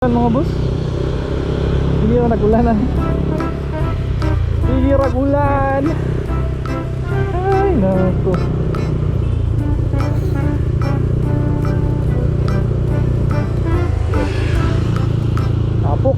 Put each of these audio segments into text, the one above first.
Mga boss. Sige ra nag-ulan na. Sige ra ulan. Ay, nako. Tapok.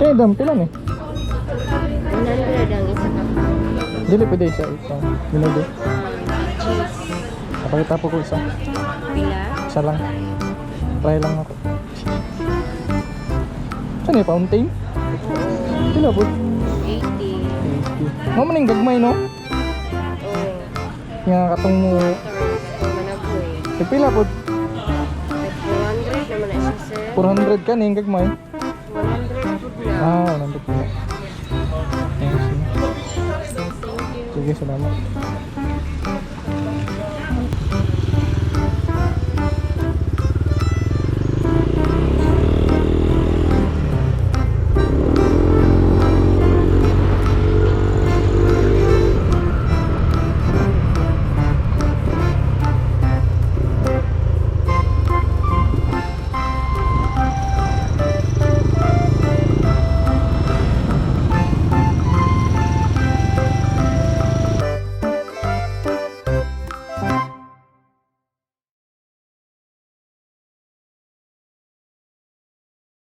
Eh, dam pila ni? 100 ang isa ka pa. Dili pwede isa isa. Minudo. Cheese. Napakita po ko isa. Pila? Isa lang. Try lang ako. Saan eh? Fountain? Pila po? 80. 80. Mo man yung gagmay, no? Oo. Nga katong mo. Torres. Managoy. Eh, pila po? Like 400 naman na siya, sir. 400 ka na yung gagmay. 100 po na. Ah, 100 pila. Thanks. Sige, salamat.